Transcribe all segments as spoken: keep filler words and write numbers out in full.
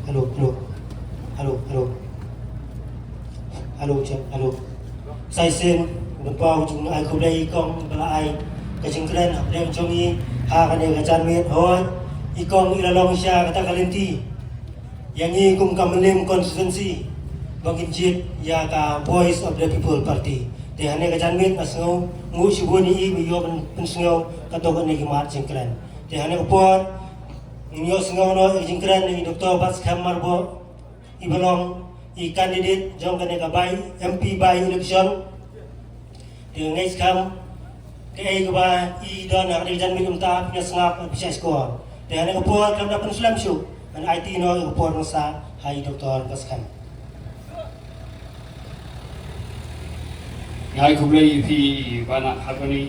Hello, hello. Hello, hello. Hello, check, hello. Sa shisien, ban paw jong ai khublei ïa i kong ba la ai ka jingkren hapdeng jong ngi ha kane ka janmiet. Hooid, i kong i la long sha kata ka lynti ïa ngi kum ka Mylliem constituency ba ngin jied ïa ka Voice of the People Party. Te hane ka janmiet nga sngew nguh shibun ïa i ba i ïoh ban pynsngew kato kane ka mat jingkren. Te hane ka por ngin ïoh sngew noh ïa ka jingkren na i Doctor Batskhem Myrboh, i ba long i candidate jong kane ka by, M P by election. Te nga ngeit skhem kaei kaba i don ha kane ka janmiet mynta phin ïa sngap, phin ïa sngap. Te hane ka por khlem da pynslem shuh, ngan aiti noh ïa ka por ban sah ha i Doctor Batskhem. Nga ai khublei ïa phi, i Bah Nahkharbani,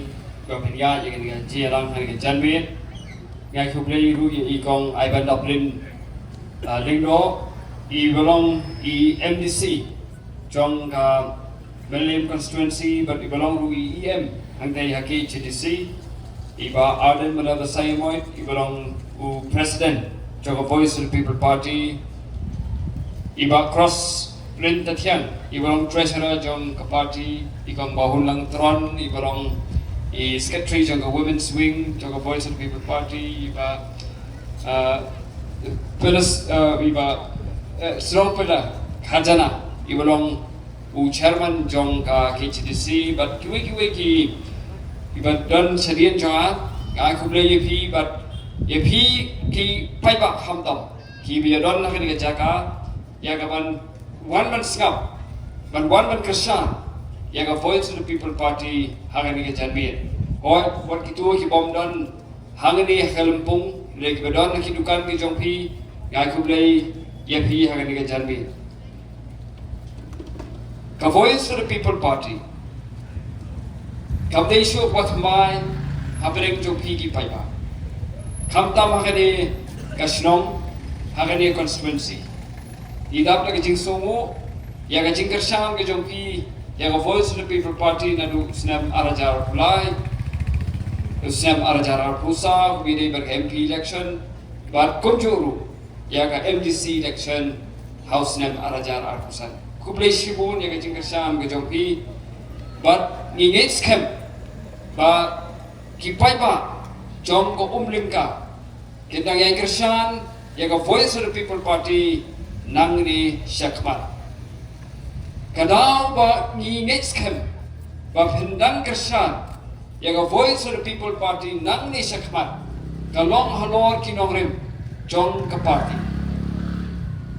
ba phin ïaid ïa kane ka jingïalang ha kane ka janmiet. Nga ai khublei ruh ïa i kong Aibandaplin, ah, Lyngdoh, i ba long i M D C jong ka Mylliem constituency, bad i ba long ruh i E M hangtei ha K H A D C, i Bah Ardent Miller Basaiawmoit, i ba long u president jong ka Voice of the People Party, i Bah Crossrin Tathiang, i ba long treasurer jong ka party, i kong Bahunlang Tron, i ba long i secretary jong ka women's wing jong ka Voice of the People Party, i Bah, uh, Phyllis, uh, i Bah, uh, Srongpela Khajana, i ba long u chairman jong ka K H A D C, bad kiwei kiwei ki, ki ba don shadien jong nga, nga ai khublei ïa phi, bad ïa phi ki paidbah khamtam ki ba ïa don ha kane ka jaka, ïa ka ban wan ban sngap, ban wan ban kyrshan ïa ka Voice of the People Party ha kane ka janmiet. Hooid, wat kito ki bym don hangne ha ka lympung, lei ki ba don ha ki dukan ki jong phi, nga ai khublei ïa phi ha kane ka janmiet. Ka Voice of the People Party kam dei shuh kaba thymmai hapdeng jong phi ki paidbah, khamtam ha kane ka shnong, ha kane ka constituency. Ngi dap da ka jingsngewnguh ïa ka jingkyrshan ka jong phi ïa ka Voice of the People Party naduh u snem ar hajar arphew lai, u snem ar hajar arphew saw, kaba dei bad ka M P election, bad kumjuh ruh ïa ka M D C election ha u snem ar hajar arphew san. Khublei shibun ïa ka jingkyrshan ka jong phi, bad ngi ngeit skhem ba ki paidbah jong ka Umlyngka kin dang ïai kyrshan ïa ka Voice of the People Party nangne shakhmat. Ka daw ba ngi ngeit skhem ba phin dang kyrshan ïa ka Voice of the People Party nangne shakhmat ka long halor ki nongrim jong ka party.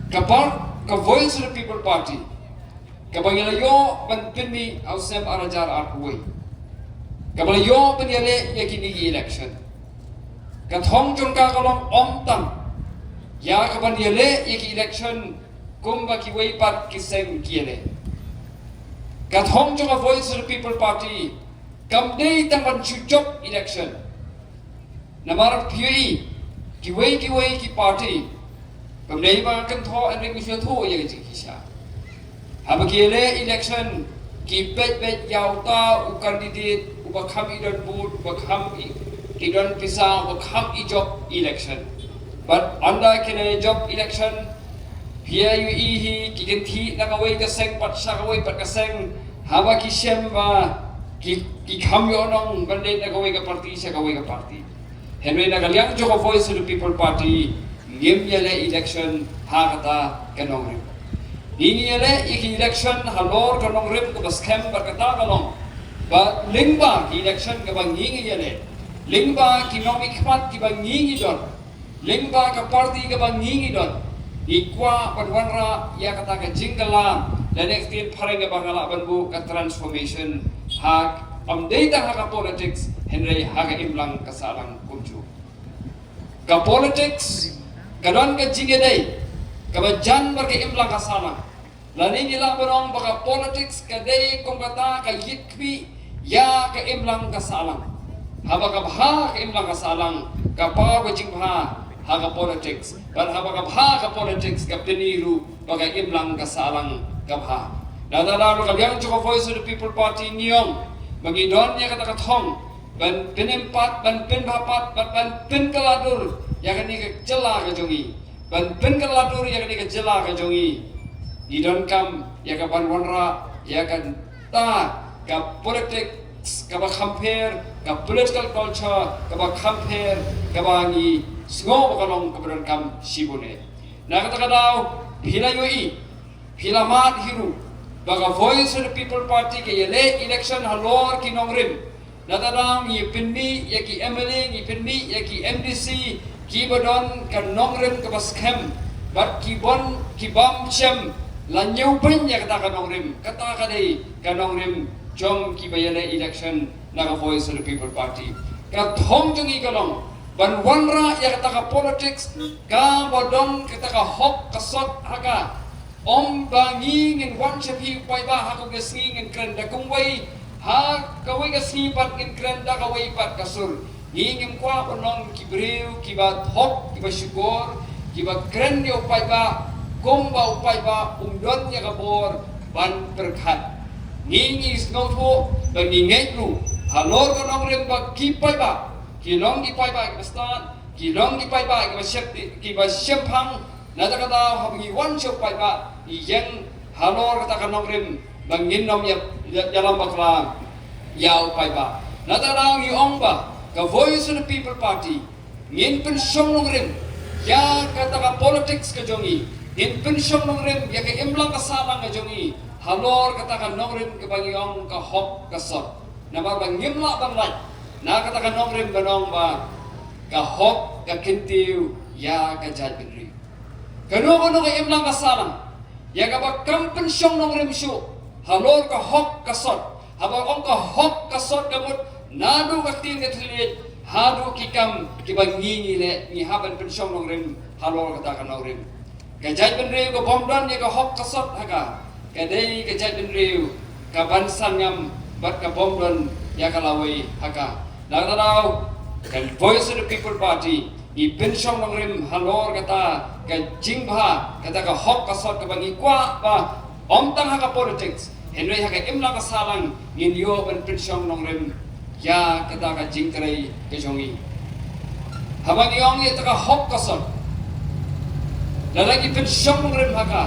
Ka par-, ka Voice of the People Party kaba ngi la ïoh ban pynmih ha u snem ar hajar arphew wei, kaba la ïoh ban ïaleh ïa kine ki election. Ka thong jong ka ka long ym tang ïa ka ban ïaleh ïa ki election kumba kiwei pat ki seng ki ïaleh. Ka thong jong ka Voice of the People Party kam dei tang ban shu jop election. Namar phi ïohi, kiwei kiwei ki party, kam dei ba kynthoh hynrei ki shu thoh ïa ka jingkisa. Haba ki ïaleh election, ki peit peit ïa uta u candidate uba kham i don vote, uba kham i, i don pisa, uba kham i jop election. Bad ynda ki la jop election, phi ïohi hi, ki kynthih na kawei ka seng pat sha kawei pat ka seng, haba ki shem ba ki, ki kham ïoh nong ban leit na kawei ka party sha kawei ka party. Hynrei na ka liang jong ka Voice of the People Party ngim ïaleh election ha kata ka nongrim. Ngi ngi ïaleh ïa ki election halor ka nongrim kaba skhem bad kata ka long ba lyngba ki election kaba ngi ngi ïaleh, lyngba ki nongmihkhmat kiba ngi ngi don, lyngba ka party kaba ngi ngi don, ngi kwah ban wanrah ïa kata ka jingkylla lane ka ktien phareng kaba nga lah ban buh ka transformation ha, ym dei tang ha ka politics hynrei ha ka imlang ka sahlang kumjuh. Ka politics ka don ka jingïadei kaba jan bad ka imlang ka sahlang. Lane ngi lah ban ong ba ka politics ka dei kum kata ka ïit khmih ïa ka imlang ka sahlang. Haba ka bha ka imlang ka sahlang, ka paw ka jingbha ha ka politics. Bad haba ka bha ka politics, ka pyni ruh ba ka imlang ka sahlang ka bha. Na ka liang jong ka Voice of the People Party ngi ong ba ngi don ïa kata ka thong ban pynim pat, ban pynbha pat, ban, ban pynkylla dur ïa kane ka jylla ka jong ngi. ban pynkylla dur ïa kane ka jylla ka jong ngi. Ngi donkam ïa ka ban wanrah ïa kata ka politics kaba kham pher, ka political culture kaba kham pher, kaba ngi sngew ba ka long kaba donkam shibun eh. Na kata ka daw, phi la ïohi, phi la mad hi ruh ba ka Voice of the People Party ka ïaleh election halor ki nongrim. Na kata daw ngi pynmih ïa ki M L A, ngi pynmih ïa ki M D C, kiba don ka nongrim kaba skhem bad ki bun, ki bym shym la ñiewbeiñ ïa kata ka nongrim. Kata ka dei ka nongrim jong kiba ïaleh election na ka Voice of the People Party. Ka thong jong ngi ka long ban wanrah ïa kata ka politics kaba don kata ka hok ka sot ha ka. Ym ba ngi ngin wan sha phi u paidbah, ha kawei ka sngi ngin kren da kumwei, ha kawei ka sngi pat ngin kren da kawei pat ka sur. Ngi ngim kwah ban long ki briew kiba thok, kiba shukor, kiba kren ïa u paidbah kumba u paidbah um don ïa ka bor ban pyrkhat. Ngi ngi sngewthuh ba ngi ngeit ruh halor ka nongrim ba ki paidbah ki long ki paidbah kiba stad, ki long ki paidbah kiba shep, kiba shemphang. Na kata ka daw haba ngi wan sha u paidbah, ngi ïeng halor kata ka nongrim ba ngin ym ïa, ïa, ïalam bakla ïa u paidbah. Na kata ka daw ngi ong ba ka Voice of the People Party ngin pynshong nongrim ïa kata ka politics ka jong ngi, ngin pynshong nongrim ïa ka imlang ka sahlang ka jong ngi halor kata ka nongrim kaba ngi ong ka hok ka sot. Namar ba ngim lah ban lait na kata ka nongrim ban ong ba ka hok ka kyntiew ïa ka jaitbynriew. Kano kano ka imlang ka sahlang ïa kaba kam pynshong nongrim shuh halor ka hok ka sot. Haba ong ka hok ka sot ka mut naduh ka ktien ka thylliej haduh ki kam kiba ngi ngi leh, ngi hap ban pynshong nongrim halor kata ka nongrim. Ka jaitbynriew ka bym don ïa ka hok ka sot ha ka, ka dei ka jaitbynriew ka ban sangam bad ka bym don ïa ka lawei ha ka. Na kata ka daw ka Voice of the People Party ngi pynshong nongrim halor kata ka jingbha, kata ka hok ka sot kaba ngi kwah ba ym tang ha ka politics, hynrei ha ka imlang ka sahlang ngin ïoh ban pynshong nongrim ïa kata ka jingtrei ka jong ngi. Haba ngi ong ïa kata ka hok ka sot, lada ngi pynshong nongrim ha ka,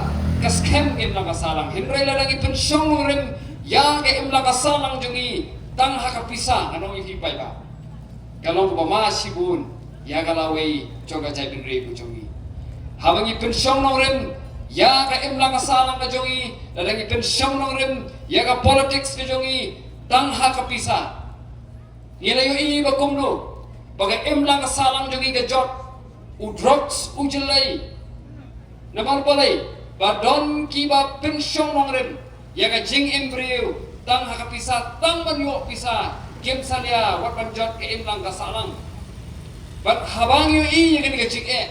ka skhem ka imlang ka sahlang. Hynrei lada ngi pynshong nongrim ïa ka imlang ka sahlang jong ngi tang ha ka pisa, ngan ong ïa phi paidbah, ka long kaba ma shibun ïa ka lawei jong ka jaitbynriew ka jong ngi. Haba ngi pynshong nongrim ïa ka imlang ka sahlang ka jong ngi, lada ngi pynshong nongrim ïa ka politics ka jong ngi tang ha ka pisa, ngi la ïohi ba kumno ba ka imlang ka sahlang jong ngi ka jot, u drugs u jyllei. Namar balei? Ba don kiba pynshong nongrim ïa ka jingim briew tang ha ka pisa, tang ban ïoh pisa, kim salia wat ban jot ka imlang ka sahlang. Bad haba ngi ïohi ïa kane ka jingeh,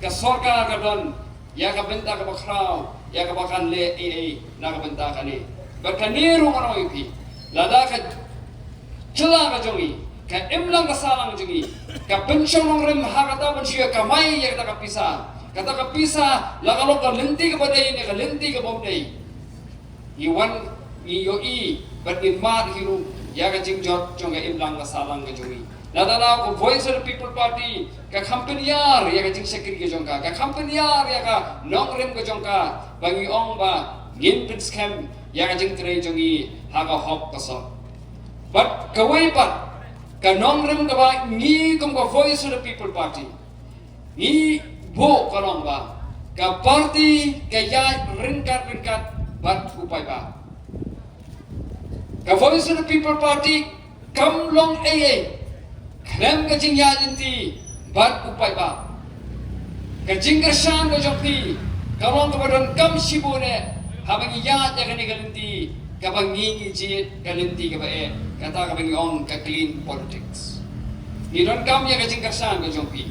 ka sorkar ka don ïa ka bynta kaba khraw ïa kaba kan leh ei ei na ka bynta kane. Bad kane ruh ngan ong ïa phi, lada ka jylla ka jong ngi, ka imlang ka sahlang jong ngi ka pynshong nongrim ha kata ban shu ïa kamai ïa kata ka pisa, kata ka pisa la ka long ka lynti kaba dei ne ka lynti kaba ym dei, ngi wan ngi ïohi bad ngin mad hi ruh ïa ka jingjot jong ka imlang ka sahlang ka jong ngi. Na kata ka daw ka Voice of the People Party ka kham pynïar ïa ka jingshakri ka jong ka, ka kham pynïar ïa ka nongrim ka jong ka, ba ngi ong ba ngin pynskhem ïa ka jingtrei jong ngi ha ka hok ka sot. Bad kawei pat ka nongrim kaba ngi kum ka Voice of the People Party ngi buh ka long ba ka party ka ïaid ryngkat ryngkat bad u paidbah. Ka Voice of the People Party kam long ei ei khlem ka jingïaid lynti bad u paidbah. Ka jingkyrshan ka jong phi ka long kaba donkam shibun eh haba ngi ïaid ïa kane ka lynti kaba ngi ngi jied, ka lynti kaba eh, kata kaba ngi ong ka clean politics. Ngi donkam ïa ka jingkyrshan ka jong phi.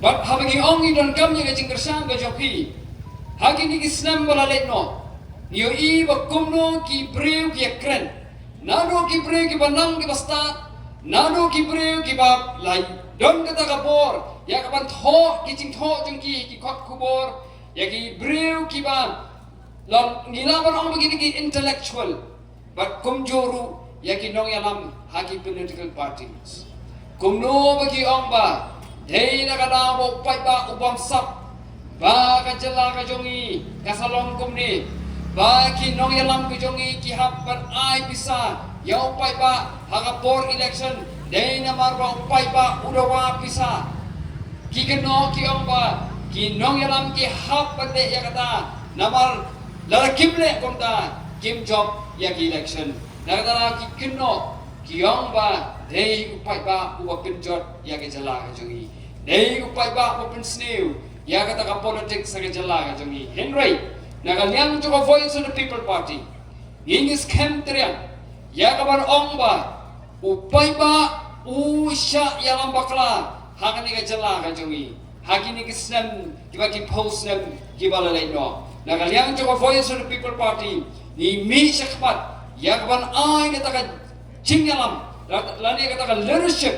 Bad haba ngi ong ngi donkam ïa ka jingkyrshan ka jong phi, ha kine ki snem ba la leit noh ngi ïohi ba kumno ki briew ki ïakren. Naduh ki briew kiba nang kiba stad, naduh ki briew kiba la don kata ka bor ïa ka ban thoh ki jingthoh jong ki, ki kot khubor, ïa ki briew kiba la ngi lah ban ong ba ki dei ki intellectual, bad kumjuh ruh ïa ki nongïalam ha ki political parties. Kumno ba ki ong ba dei na ka daw ba u paidbah u bamsap Ba ka jylla ka jong i ka sa long kumne, ba ki nongïalam ka jong i ki hap ban ai pisa ïa u paidbah ha ka por election, dei namar ba u paidbah u dawa pisa. Ki kynnoh ki ong ba ki nongïalam ki hap ban leh ïa kata, namar lada kim leh kumta kim jop ïa ki election. Na kata ki kynnoh ki ong ba dei u paidbah uba pynjot ïa ka jylla ka jong i, dei u paidbah uba pynsniew ïa kata ka politics ha ka jylla ka jong i. Hynrei na ka liang jong ka Voice of the People Party, ngi ngi skhem triang ïa ka ban ong ba u paidbah u shah ïalam bakla ha kane ka jylla ka jong i ha kine ki snem kiba ki phew snem kiba la leit noh. Na ka liang jong ka Voice of the People Party, ngi mih shakhmat ïa ka ban ai kata ka jingïalam lane kata ka leadership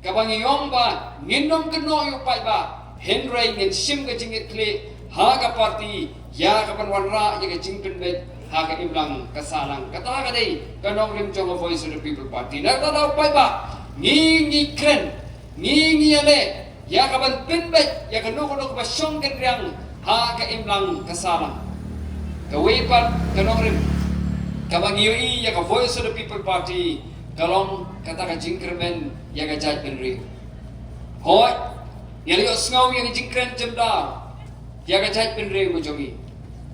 kaba ngi ong ba ngin ym kynnoh ïa u paidbah, hynrei ngin shim ka jingkitkhlieh ha ka party ïa ka ban wanrah ïa ka jingpynbeit ha ka imlang ka sahlang. Kata ka dei ka nongrim jong ka Voice of the People Party. Na kata u paidbah, ngi ngi kren, ngi ngi ïaleh ïa ka ban pynbeit ïa kano kano kaba shong kynriang ha ka imlang ka sahlang. Kawei pat ka nongrim kaba ngi ïohi ïa ka Voice of the People Party ka long kata ka jingkyrmen ïa ka jaitbynriew. Hooid, ngi la ïohsngew ïa ka jingkren jemdaw ïa ka jaitbynriew ka jong i.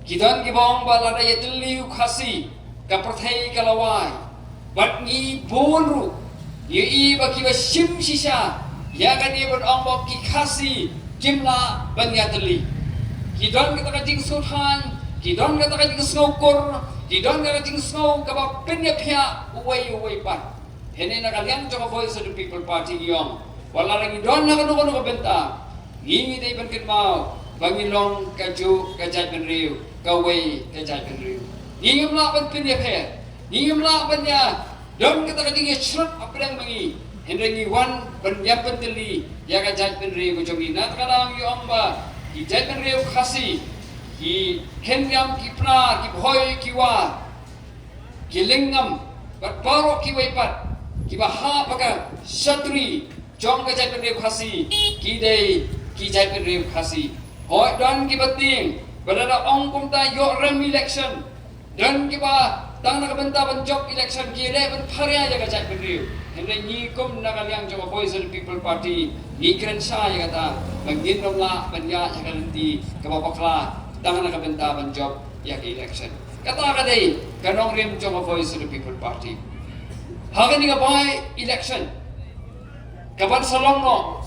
Ki don kiba ong ba lada ïatylli u Khasi ka pyrthei ka la wai. Bad ngi bun ruh ngi ïohi ba kiba shim shisha ïa kane ban ong ba ki Khasi kim lah ban ïatylli. Ki don kata ka jingsngewthuh, ki don kata ka jingsngewkur, ki don kata ka jingsngew kaba pynïaphiah uwei uwei pat. Hynrei na ka liang jong ka Voice of the People Party ngi ong, wat la ngi don ha kano kano ka bynta, ngi ngi dei ban kynmaw ba ngi long kajuh ka jaitbynriew, kawei ka jaitbynriew. Ngi ngim lah ban pynïapher, ngi ngim lah ban ïa don kata ka jingïashrut hapdeng ma ngi. Hynrei ngi wan ban ïa pyntylli ïa ka jaitbynriew ka jong ngi. Na kata ka daw ngi ong ba ki jaitbynriew Khasi, ki Kynriam, ki Pnar, ki Bhoi, ki War, ki Lyngngam bad baroh kiwei pat kiba hap ha ka shatri jong ka jaitbynriew Khasi, ki dei ki jaitbynriew Khasi. Hooid, don kiba tieng ba lada ong kumta ïoh rem election, don kiba tang na ka bynta ban jop election ki leh ban pharia ïa ka jaitbynriew. Hynrei ngi kum na ka liang jong ka Voice of the People Party ngi kren shai ïa kata ba ngin ym lah ban ïaid ha ka lynti kaba bakla tang na ka bynta ban jop ïa ka election. Kata ka dei ka nongrim jong ka Voice of the People Party. Ha kane ka by election kaban sa long noh,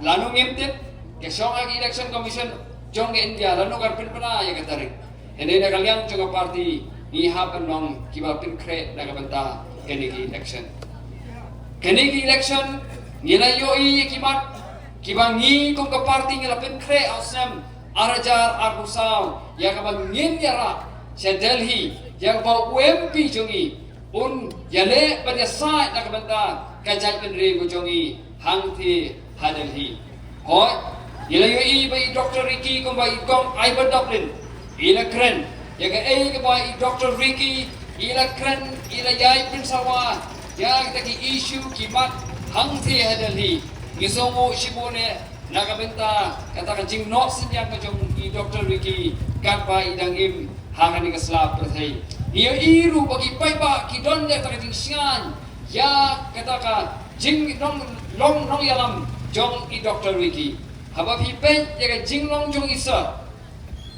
lano ngim tip, ka shong ha ka Election Commission jong ka India, lano kan pynpaw ïa ka tarik. Hynrei na ka liang jong ka party ngi hap ban long kiba pynkhreh na ka bynta kane ka election. Kane ka election ngi la ïohi ïa ki mat kiba ngi kum ka party ngi la pynkhreh ha u snem ar hajar arphew saw, ïa kaba ngin ïarah sha Delhi, ïa kaba u M P jong ngi un ïaleh ban ïasaid na ka bynta ka jaitbynriew ka jong ngi hangtei ha Delhi. Hooid, ngi la ïohi ba i Doctor Ricky kumba i kong Ivan Dublin i la kren ïa kaei kaba i Doctor Ricky i la kren, i la ïai pynsawa ïa kita ki issue ki mat hangtei ha Delhi. Ngi sngewnguh shibun eh na ka bynta kata ka jingnoh synñiang ka jong i Doctor Ricky katba i dang im ha kane ka sla pyrthei. Ngi ïohi ruh ba ki paidbah ki don ïa kata ka jingshngaiñ ïa kata ka jinglong, long nongïalam jong i Doctor Ricky. Haba phi peit ïa ka jinglong jong i sir,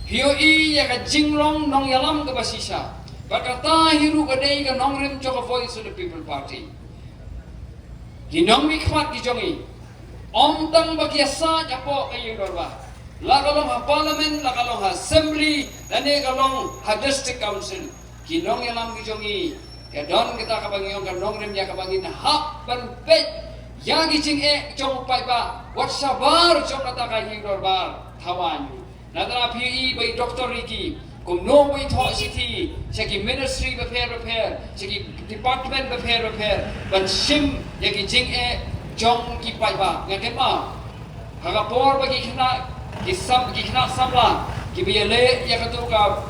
phi ïohi ïa ka jinglong nongïalam kaba shisha. Bad kata hi ruh ka dei ka nongrim jong ka Voice of the People Party. Ki nongmihkhmat ki jong i, ym tang ba ki ïasaid hapoh ka ïing dorbar, la ka long ha Parliament, la ka long ha Assembly, lane ka long ha District Council, ki nongïalam ki jong i, ka don kata kaba ngi ong ka nongrim ïa kaba ngin hap ban peit ïa ki jingeh jong u paidbah wat shabar jong kata ka ïing dorbar thaw aiñ. Nangta phi ïohi ba i Doctor Ricky kumno ba i thoh shithi sha ki ministry bapher bapher, sha ki department bapher bapher, ban shim ïa ki jingeh jong ki paidbah. Nga kynmaw ha ka por ba ki khynnah, ki sam, ki khynnah samla kiba ïaleh ïa katu ka,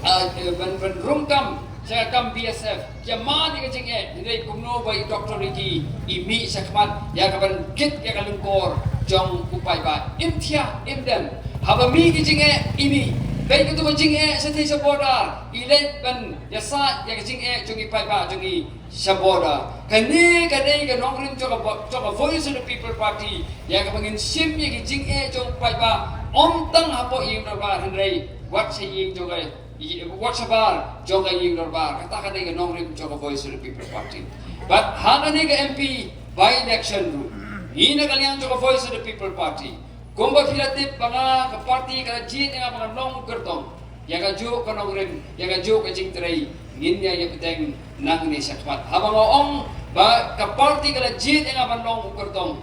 ah, ban, ban rung kam sha ka kam B S F, ki ïa mad ïa ka jingeh, hynrei kumno ba i Doctor Ricky i mih shakhmat ïa ka ban kit ïa ka lyngkor jong u paidbah. Im thiah im dem, Haba mih ki jingeh i mih, peit katto ka jingeh shatei sha border, i leit ban ïasaid ïa ka jingeh jong i paidbah jong i sha border. Kane ka dei ka nongrim jong ka, jong ka Voice of the People Party, ïa kaba ngin shim ïa ki jingeh jong paidbah, ym tang hapoh ïing dorbar hynrei wat sha ïing jong ka, wat shabar jong ka ïing dorbar. Kata ka dei ka nongrim jong ka Voice of the People Party. Bad ha kane ka M P by-election ruh, ngi na ka liang jong ka Voice of the People Party, kumba phi la tip ba nga, ka party ka la jied ïa nga ba ngan long u kyrtong ïa kajuh ka nongrim, ïa kajuh ka jingtrei, ngin ïa ïa bteng nangne shakhmat. Haba nga ong ba ka party ka la jied ïa nga ban long u kyrtong,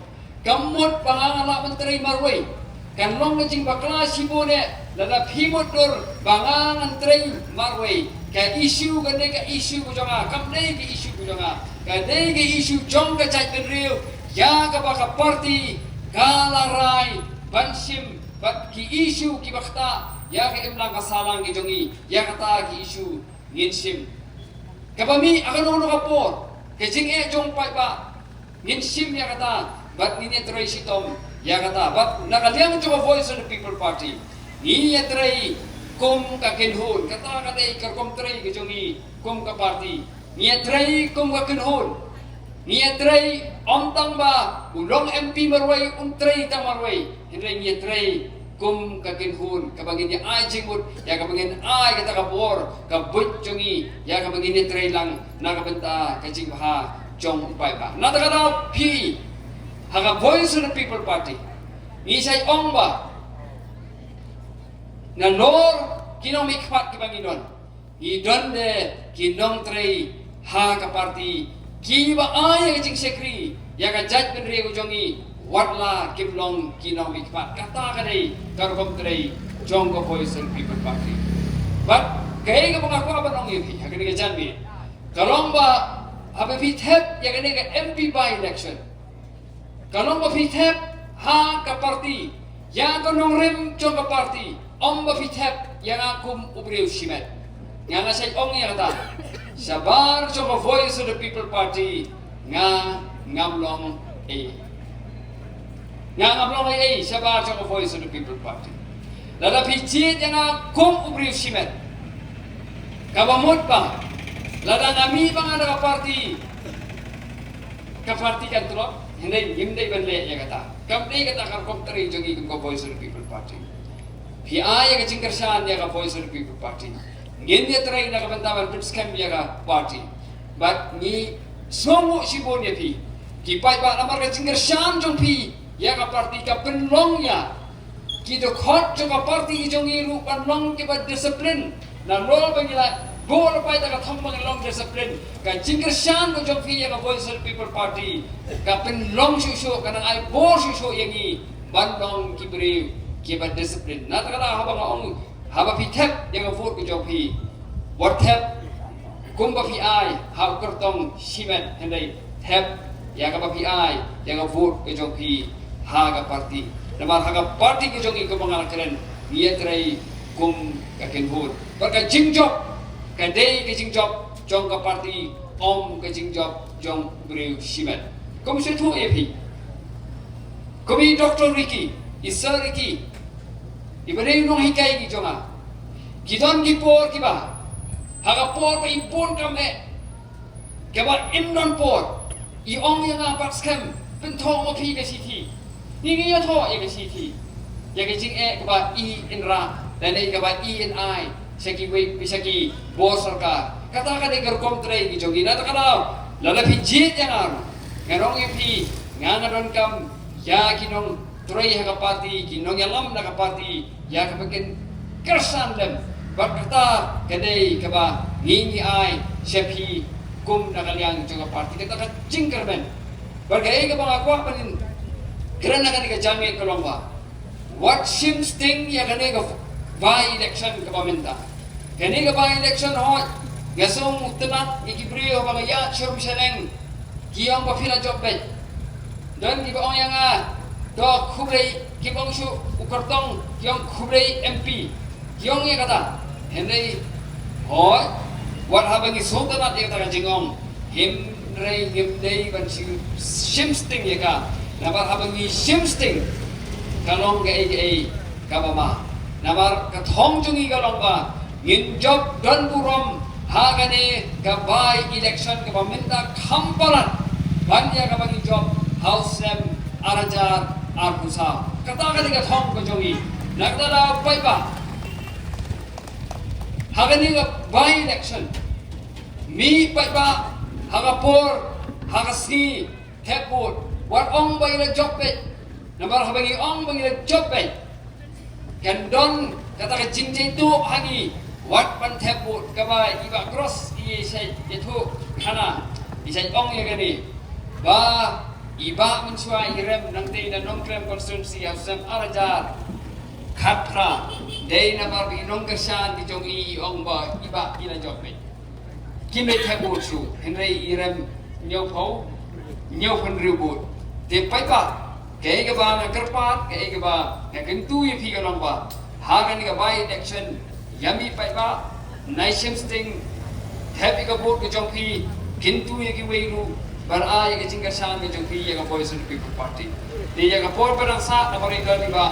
kam mut ba nga ngan lah ban trei marwei. Kan long ka jingbakla shibun eh lada phi mutdur ba nga ngan trei marwei. Ka issue ka dei ka issue ka jong nga, kam dei ka issue ka jong nga. Ka dei ka issue jong ka jaitbynriew ïa kaba ka party ka la rai ban shim, bad ki issue kiba ktah ïa ka imlang ka sahlang ka jong ngi, ïa kata ki issue ngin shim. Kaba mih ha kano kano ka por, ka jingeh jong paidbah ngin shim ïa kata, bad ngin ïatrei shitom ïa kata. Bad na ka liang jong ka Voice of the People Party, ngi ïatrei kum ka kynhun. Kata ka dei ka rukom trei ka jong ngi kum ka party. Ngi ïatrei kum ka kynhun. Ngi ïatrei, ym tang ba u long M P marwei un trei tang marwei, hynrei ngi ïatrei kum ka kynhun, kaba ngin ïa ai jingmut ïa kaba ngin ai kata ka bor ka buit jong ngi, ïa kaba ngin ïatrei lang na ka bynta ka jingbha jong u paidbah. Na kata ka daw phi, ha ka Voice of the People Party, ngi shait ong ba nalor ki nongmihkhmat kiba ngi don, ngi don de ki nongtrei ha ka party kiba ai ïa ka jingshakri ïa ka jaitbynriew jong ngi, wat la kim long ki nongmihkhmat. Kata ka dei ka rukom trei jong ka Voice of the People Party. Bad kaei kaba nga kwah ban ong ïa phi ha kane ka janmiet, ka long ba haba phi thep ïa kane ka M P by-election, ka long ba phi thep ha ka party ïa ka nongrim jong ka party, ym ba phi thep ïa nga kum u briew shimet. Nga nga shait ong ïa kata, shabar jong ka Voice of the People Party, nga ngam long ei. Nga ngam long ei ei shabar jong ka Voice of the People Party. Lada phi jied ïa nga kum u briew shimet, kaba mut ba lada nga mih ba nga da ka party, ka party kan tlot, hynrei ngim dei ban leh ïa kata. Kam dei kata ka rukom trei jong ngi kum ka Voice of the People Party. Phi ai ïa ka jingkyrshan ïa ka Voice of the People Party, ngin ïatrei na ka bynta ban pynskhem ïa ka party. Bad ngi sngewnguh shibun ïa phi ki paidbah namar ka jingkyrshan jong phi ïa ka party ka pynlong ïa ki dkhot jong ka party jong ngi ruh ban long kiba discipline. Nalor ba ngi la buh lypa ïa ka thong ba ngi long discipline, ka jingkyrshan ka jong phi ïa ka Voice of the People Party ka pynlong shuh shuh, ka nang ai bor shuh shuh ïa ngi ban long ki briew kiba discipline. Na kata ka daw haba nga ong, haba phi thep ïa ka vote ka jong phi, wat thep kumba phi ai ha u kyrtong shimet, hynrei thep ïa kaba phi ai ïa ka vote ka jong phi ha ka party. Namar ha ka party ka jong ngi kumba nga la kren, ngi ïatrei kum ka kynhun. Bad ka jingjop ka dei ka jingjop jong ka party, ym ka jingjop jong u briew shimet. Kum shu ïathuh ïa phi, kum i Doctor Ricky, i Sir Ricky, iba dei u nonghikai ki jong nga, ki don ki por kiba, ha ka por ba i bun kam eh, kaba im don por, i ong ïa nga, Batskhem, pynthoh ma phi ka shithi. Ngi ngi ïathoh ïa ka shithi ïa ka jingeh kaba i yn rah lane kaba i yn ai sha kiwei, sha ki bor sorkar. Kata ka dei ka rukom trei ka jong ngi. Na kata ka daw, lada phi jied ïa nga ruh, ngan ong ïa phi, nga nga donkam ïa ki nongtrei ha ka party, ki nongïalam na ka party, ïa kaba kin kyrshan lem. Bad kata ka dei kaba ngi ngi ai sha phi kum na ka liang jong ka party. Kata ka jingkyrmen. Bad kaei kaba nga kwah ban kren ha kane ka janmiet ka long ba wat shim sting ïa kane ka by-election kaba mynta. Kane ka by-election, hooid, nga sngewtynnat ïa ki briew haba nga ïaid sha rum sha neng, ki ong ba phi la jop beit. Don kiba ong ïa nga, to khublei, kiba ong shuh u kyrtong, ki ong khublei M P. Ki ong ïa kata. Hynrei, hooid, wat haba ngi sngewtynnat ïa kata ka jingong, hynrei ngim dei ban shim, shim sting ïa ka. Namar haba ngi shim sting, ka long kaei kaei kaba ma. Namar ka thong jong ngi ka long ba ngin jop don burom ha kane ka by election kaba mynta kham palat ban ïa kaba ngi jop ha u snem ar hajar arphew saw. Kata kane ka thong ka jong ngi. Na kata daw paidbah, ha kane ka by election, mih paidbah ha ka por, ha ka sngi, thep vote. Wat ong ba ngi la jop beit. Namar haba ngi ong ba ngi la jop beit, kan don kata ka jingjaituh ha ngi. Wat ban thep vote, kaba i Bah Cross i shait ïathuh khana, i shait ong ïa kane ba i Bah mynshuwa i rem nangtei na Nongkrem constituency ha u snem ar hajar khatphra. Dei namar ba i nongkyrshan ki jong i i ong ba i Bah i la jop beit. Kim dei thep vote shuh, hynrei i rem hynñiewphew, hynñiewphew hynriew vote. Te paidbah, kaei kaba nga kyrpad, kaei kaba nga kyntu ïa phi ka long ba ha kane ka by election, ïa mih paidbah, nai shim sting, thep ïa ka vote ka jong phi, kyntu ïa kiwei ruh ban ai ïa ka jingkyrshan ka jong phi ïa ka Voice of the People Party. Te ïa ka por ba dang sah, namar i don i Bah,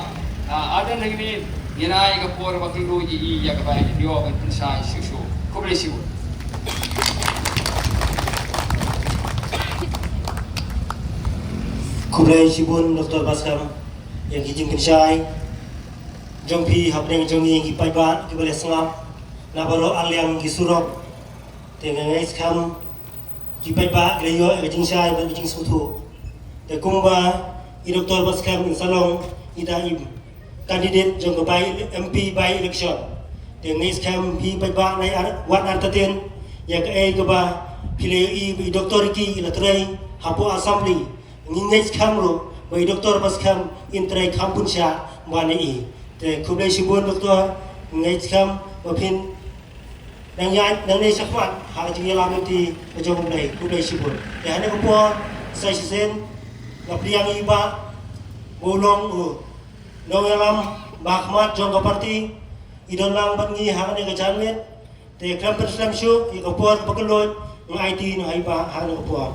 ah, Ardent hangne, ngin ai ïa ka por ba kylluid ïa i ïa kaba ïoh ban pynshai shuh shuh. Khublei shibun. Khublei shibun Doctor Batskhem ïa ki jingpynshai jong phi hapdeng jong ngi ki paidbah kiba la sngap na baroh arliang ki surok. Te nga ngeit skhem ki paidbah ki la ïoh ïa ka jingshai bad ka jingsngewthuh. Te kumba i Doctor Batskhem in sa long ita i candidate jong ka by, M P by election. Te nga ngeit skhem phi paidbah nai ar, wat artatien ïa kaei kaba phi la ïohi ba i Doctor Ricky i la trei hapoh Assembly. Ngi ngeit skhem ruh ba i Doctor Batskhem in trei kham pynshah ban ïa i. Te khublei shibun Doctor, ngeit skhem ba phin nang ïaid nangne shakhmat ha ka jingïalam lynti ka jong U Blei. Khublei shibun. Te ha kane ka por sa shisien nga pdiang ïa i Bah ba u long u nongïalam ba khmat jong ka party, i don lang bad ngi ha kane ka janmiet. Te khlem pynslem shuh ïa ka por ba kylluid, nga aiti noh ha i Bah ha kane ka por.